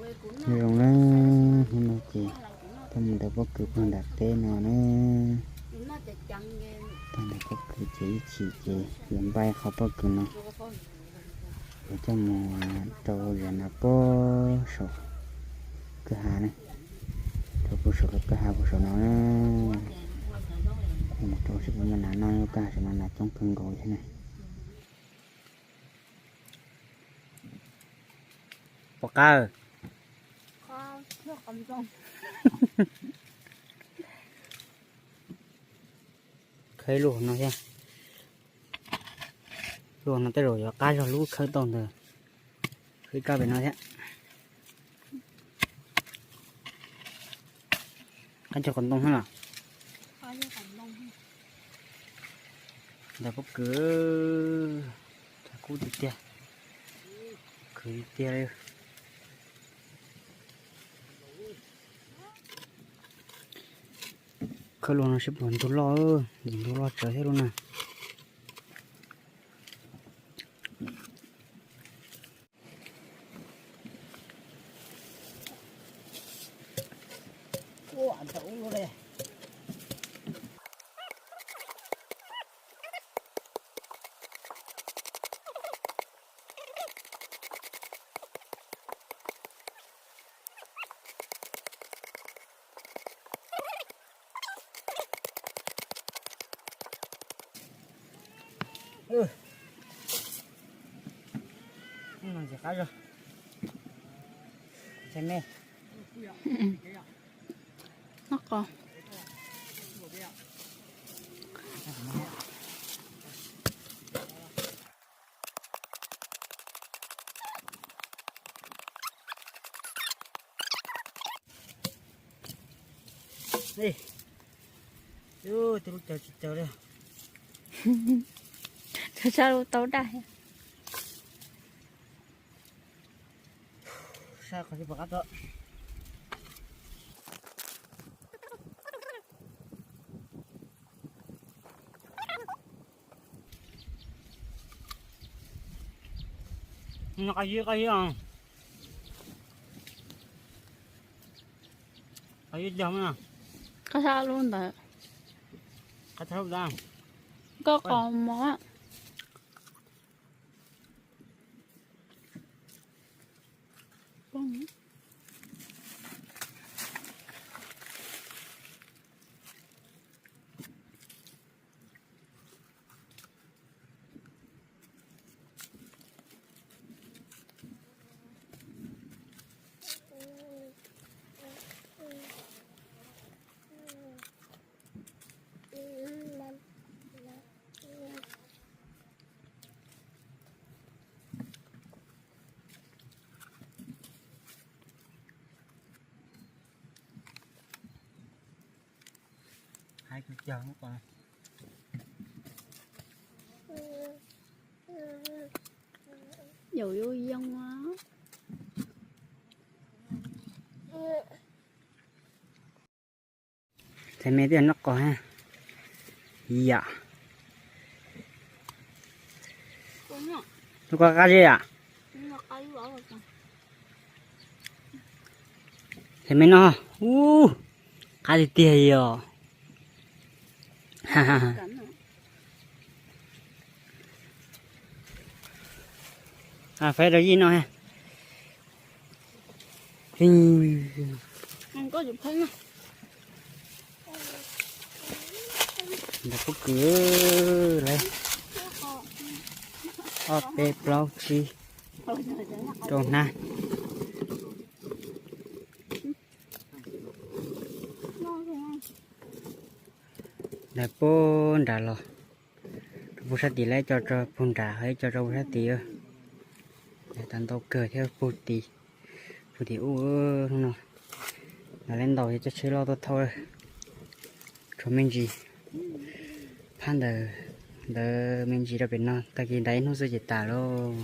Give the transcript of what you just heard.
Nyob zoo na, hnub no ces tuaj mus ntaus pob kws puag nram teb no na. Tag ntaus pob kws ces ib chim ces yuav npaj qhov pob kws no, yuav coj mus rau zas no puag saum kwj ha na, rau puag saum lub kwj ha puag saum no na. Mus rau seb puas muaj nas noj, lub kwj ha saum no nas coob kawg nkaus thiab na. Pom qab. Khawb ib lub no thiab. Lub no tej zaum yuav qab zog lub khawb tau ntawd. Khawb ib kab pem no thiab. Qab cog qos ntoo thiab los? Ntaus pob kws, kub tiag tiag, khwv tiag tiag li. Khawb lub no seb puas ntug loj, ntug loj tsawv thiab lub na. Ntxim qab zog. Noj qos. Tus lub caws tsis caws li. Sab lub tau daj. Sab qhov tsis pom qab tod. Qab ywb, qab ywb os. Qab ywb dog na. Qab sab lub ntawd. Qab sab lub ntawd. Koj qos mov. Haib kawg kiag lub qos. Yaum yuav yoo. Txhais me twb noj qos ha. Yam. Lub qos qab zeb yam. Txhais me no. Ub, qab tiag tiag li os. Faib rau yij noj ha. Ntaus pob kws lawm, ob peb plaub tsib rau hnab. Lawv puag nram los, rau puag sab tid lawv ib co rau puag nram, ho ib co rau puag sab tid. Lawv tau ntau kawg thiab puag tid, puag tid ub no. Lawv lawv ntaus coj tsheb loj tuaj thauj, tshuav me ntsis phab ntawd, ntawd me ntsis rau pem no, tag kis nram ib hnub xwb ces tas lauj.